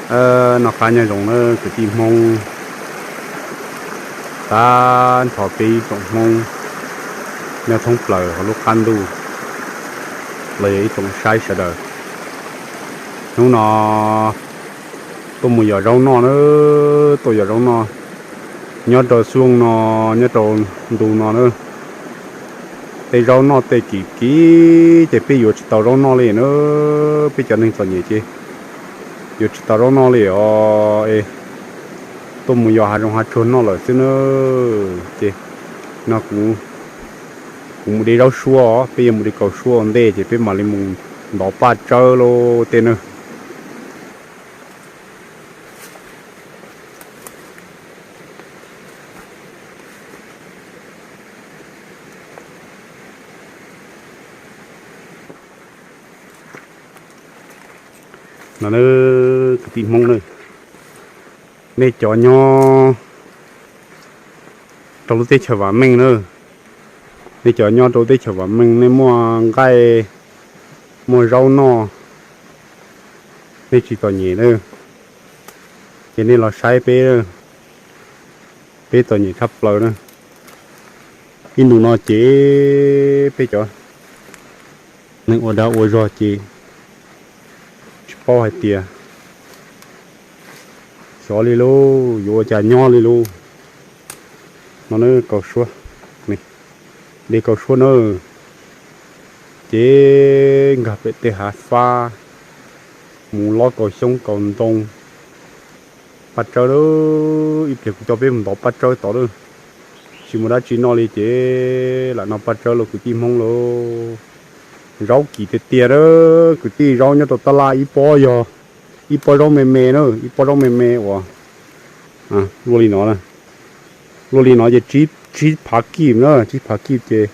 Noj qab nyob zoo na kwv tij Hmoob, tag nrho peb ib tsoom Hmoob nyob thoob plaws hauv lub qab ntuj los yog ib tsoom saib sawv daws. Hnub no tuaj mus yos zaub noj na, tuaj yos zaub noj nyob rau xyoo no, nyob rau ntu no na. Tej zaub noj tej kim kim ces peb yuav tsis tau zaub noj li na, peb cov neeg txom nyem ces yuav tsis tau zaub noj li os. Tuaj mus yos hav zoov hav tsuag noj lawm xwb na. Ces no kuv mus de zaub suab, peb yuav mus de kaus suab ua ntej ces peb mam li mus ntov paj tsawb lauj tej na. No na, kwv tij Hmoob na, nej cov nyob rau lub teb chaws vam meej na, nej cov nyob rau teb chaws vam meej nej muaj nqaij muaj zaub noj, nej tsis txom nyem na, ces nej los saib peb, peb txom nyem tshaj plaws na. Ib ntus no ces peb cov neeg ua dag ua zog ces tsis paub hais tias xyov li lauj, yuav ua cas nyob li lauj. No na kaus suab, de kaus suab na, ces nkag pem tej hav fab mus lob kaus xyoob kaus ntoo. Paj tsawb lawm, ib pliag kuv coj peb mus ntov paj tsawb tod lawm. Tsis muaj dab tsi noj li ces lam noj paj tsawb los kwv tij Hmoob lauj. Zaub kim tiag tiag a, kwv tij, zaub nyob rau tab laj ib pob yog ib pob zaub me me na, ib pob zaub me me uas luaj li no, luaj li no ces tsib phav kib na, tsib phav kib ces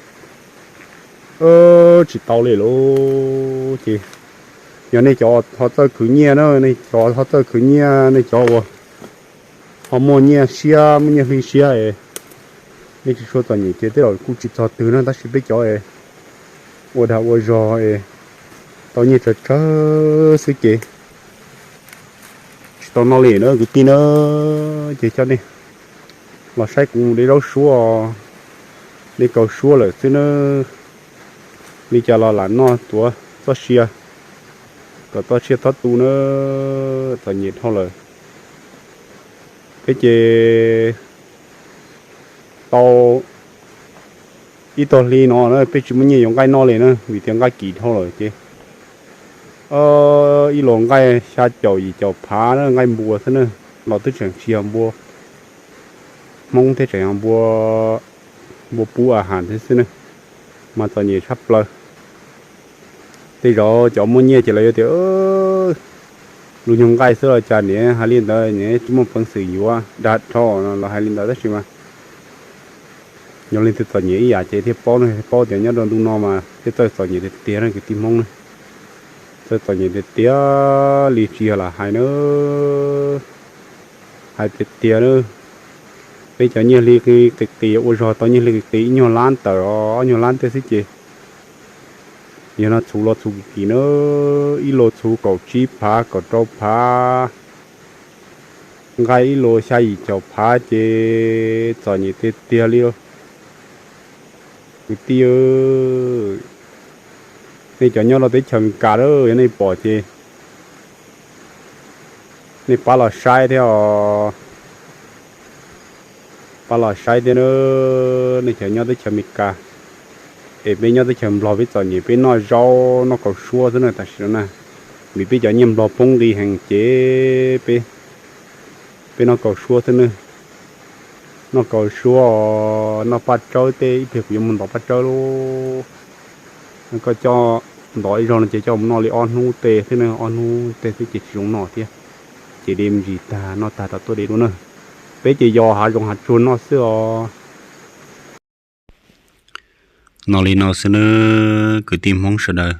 tsis tau li lauj. Ces yog nej cov ho txawj khwv nyiaj na, nej cov ho txawj khwv nyiaj, nej cov uas ho muaj nyiaj siab muaj nyiaj hli siab es nej tsis tshua txom nyem ces tej zaum kuj tsis txog twg na, tab sis peb cov es ua dag ua zog es tau nyiaj tsawg tsawg xwb ces tsis tau noj li na kwv tij na. Ces coj nej los saib kuv mus de zaub suab, de kaus suab lawm xwb na. Li cas los lam noj tuav txoj sia kom txoj sia txhob tu na, txom nyem dhau lawm. Peb ces tau ib tog hli no na peb tsis muaj nyiaj yuav nqaij noj li na, vim tias nqaij kim dhau lawm ces ib los nqaij xya caum yim caum phav na, nqaij npua xwb na, los twb tseem tsis yog npua Hmoob thiab, tseem yog npua, npua pub a has thiab xwb na, mas txom nyem tshaj plaws. Tej zaum cov muaj nyiaj ces lawv yuav tias lub nyuag nqaij xwb los cas niam hais li ntawd, niam tsis muaj peev xwm yuav, dag dhau los hais li ntawd tab sis mas yog leej twg txom nyem ib yam ces thiaj paub na, thiaj paub tias nyob rau ntu no mas thiaj txawj txom nyem tiag tiag na kwv tij Hmoob na. Txawj txom nyem tiag tiag li tsis yog lam hais na, hais tiag tiag na. Peb cov nyiaj hli qis qis ua zog tau nyiaj hli qis qis ib nyuag lab tawm ob nyuag lab tej xwb ces yog no txhuv los txhuv kim kim na, ib los txhuv kaum tsib phav kaum rau phav, nqaij ib los xya yim caum phav ces txom nyem tiag tiag li. Kwv tij, nej cov nyob rau teb chaws Amelikas lawm yog nej pom ces nej pab los saib thiab os. Pab los saib thiab na, nej cov nyob teb chaws Amelikas. Es peb nyob teb chaws Nplog peb txom nyem peb noj zaub noj kaus suab xwb na tam sim no na. Vim peb cov nyiaj Nplog poob nqis heev ces peb, peb noj kaus suab xwb na. Noj kaus suab, noj paj tsawb tej, ib pliag kuv yuav mus ntov paj tsawb lauj. Koj coj ntov ib zaug no ces coj mus noj li ob hnub tej xwb na, ob hnub tej xwb ces tsis zoo noj thiab. Ces de me ntsis tag noj tag rov tuaj de dua na. Peb ces yos hav zoov hav tsuag noj xwb os. No li no xwb nawb kwv tij Hmoob sawv daws.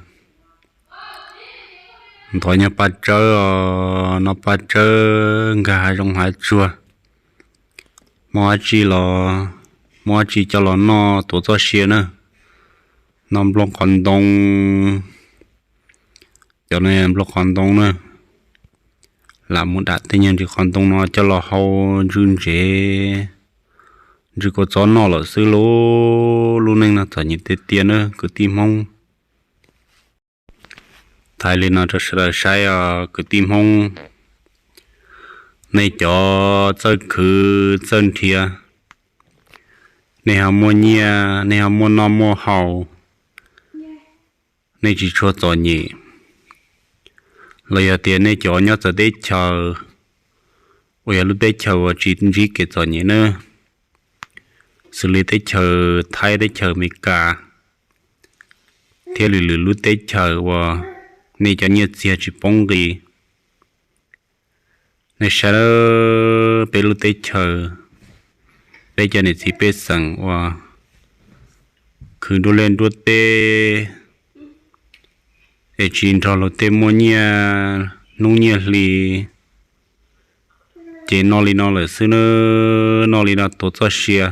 Ntov nyuag paj tsawb os, noj paj tsawb nkag hav zoov hav tsuag. Muaj dab tsi los, muaj dab tsi coj los noj tuav txoj sia na. Noj nplooj qhov ntoo, cov no nplooj qhov ntoo na. lam mus dam tej nyuag ntsis qhov ntoo no coj los hau ntsw ntsev, ntsw kua txob noj lawm xwb lauj. Lub neej no txom nyem tiag tiag nawb kwv tij Hmoob. Thaij li no rau sawv daws saib os kwv tij Hmoob. Nej cov txawj khwv txawj nrhiav, nej ho muaj nyiaj, nej ho muaj noj muaj haus, nej tsis tshua txom nyem. Los yog tias nej cov nyob txawv teb chaws uas yog lub teb chaws uas tsis ntsib kev txom nyem nawb, xws li teb chaws Thaib, teb chaws Amelikas thiab lwm lwm lub teb chaws uas nej cov nyiaj txiag tsis poob nqi. Nej saib peb lub teb chaws, peb cov niam txiv pej xeem uas khwv nruab liaj nruab teb es tsis nrog luag tej muaj nyiaj hnub nyiaj hli, ces noj li no lawm xwb nawb, noj li no tuav txoj sia.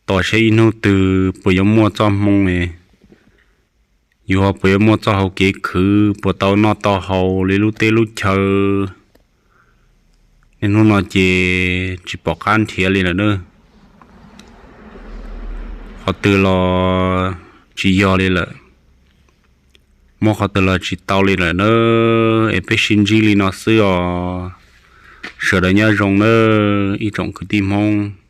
Tos saib ib hnub twg puas yuav muaj txoj hmoo, yus ho puas yuav muaj txoj hau kev khwv puas tau noj tau haus li lub teb lub chaw. Niaj hnub no ces tsis pom qab nrhiav li lawm nawb. Qhov twg los tsis yog li lawm, muab qhov twg los tsis tau li lawm nawb. Es peb sib ntsib li no xwb os. Sawv daws nyob zoo nawb ib tsoom kwv tij Hmoob.